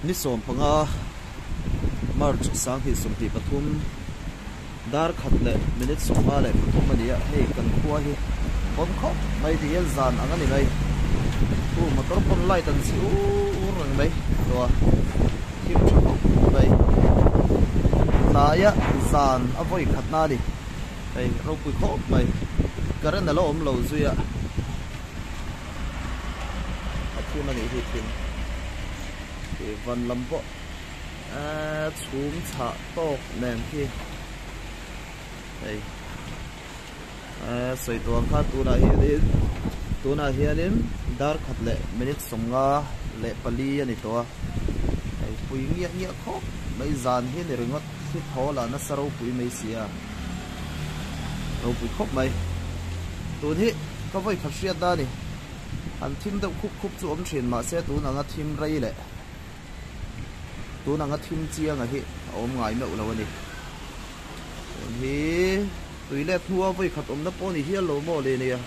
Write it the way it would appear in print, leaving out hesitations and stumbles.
Ni 15 March 2023 dar khat leh minute 53 a ni a, hei kan khua hi pawn khawp mai ti hian zan ang a ni mai. Khu motor pawn light an chhi ur ur reng mai tua thim tha khawp mai. Tlaia zan a vawi khatna a ni. Hei ropui khawp mai. Current a la awm lo zui a. A thim a nih hi thim. Khi van lam pawh eee chhum chhah tawk nen khi hei eee sawi tawh ang kha tunah hianin tunah hianin dar khat leh minute 54 a ni tawh a hei pui ngiah ngiah khawp mai zan hi a ni ringawt thli thaw lah nasa ropui mai si a ropui khawp mai tun hi ka vawi khat hriat da a ni. An thim deuh khup khup chu awm thin mahse tun anga thim rei leh tun anga thim chianga hi a awm ngai meuh lo a ni. Tun hi tui let hnua vawi khat awmna pawh ni hial lo maw le nia.